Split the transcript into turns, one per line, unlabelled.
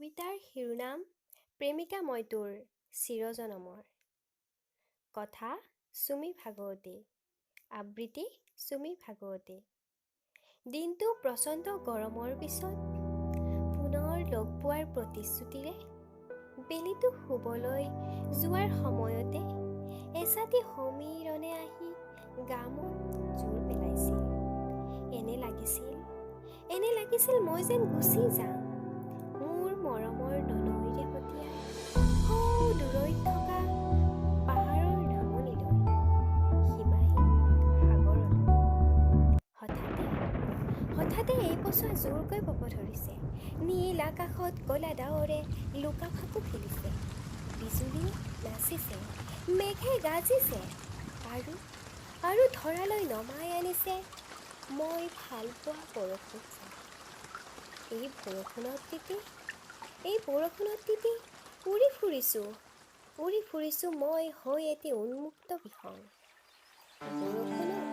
কবিতাৰ শিৰোনাম প্ৰেমিকা মই তোৰ চিৰজনমৰ। কথা চুমি ভাগৱতী, আবৃত্তি চুমি ভাগৱতী। দিনটো প্ৰচণ্ড গৰমৰ পিছত পুনৰ লগ পোৱাৰ প্ৰতিশ্ৰুতিৰে বেলিটো শুবলৈ যোৱাৰ সময়তে এচাটি সমীৰণে আহি গামত জোৰ পেলাইছিল। এনে লাগিছিল মই যেন গুচি যাম মোৰ মৰমৰ ননৈৰে সতীয়াই সৌ দূৰৈত থকা পাহাৰৰ নামনিলৈ, সীমাহীন সাগৰলৈ। হঠাতে হঠাতে এই পচোৱা জোৰকৈ বব ধৰিছে। নীল আকাশত ক'লা ডাৱৰে লুকা ভাকু খেলিছে, বিজুলী নাচিছে, মেঘে গাজিছে আৰু আৰু ধৰালৈ নমাই আনিছে মই ভাল পোৱা বৰষুণ। এই বৰষুণত তিতি উৰি ফুৰিছোঁ, উৰি ফুৰিছোঁ মই হৈ এটি উন্মুক্ত বিহং। বৰষুণত